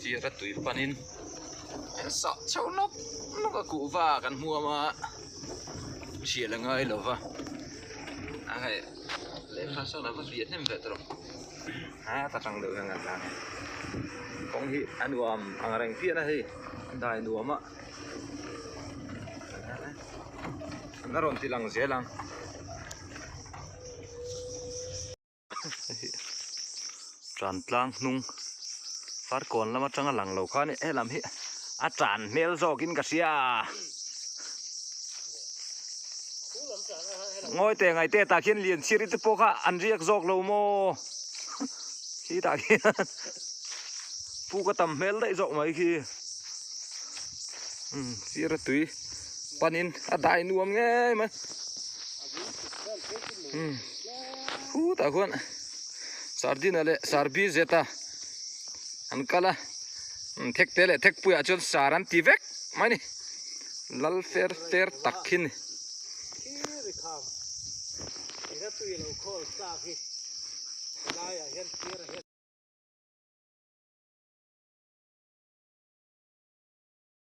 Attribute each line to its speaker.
Speaker 1: Fiara tui panin an sah chho nawk nawk a kuhva kan hmuam a thial a ngai lo va a hei lehkha sawn a va fiah hnem ve tawh a ta tang deuh hian kan tlan a kawng hi a nuam ang reng pian a hei a dai nuam a an rawn ti lang zel ang. Tan tlang hnung farkawn lam atanga lang lo khan helam hi a tan hmel zawkin ka hria ngawi teh ngai te tah khian lian chhir te pawh kha an riak zawk lo maw khi tah khian puk a tam hmel daih zawk mai khi umm sir a tui panin a dai nuam ngei mai umm. Khutah khuan sardine leh sarbi zeta an kal a thek te leh thek puiah chuan sar an ti vek mai a ni lal fer fer tak khi a ni.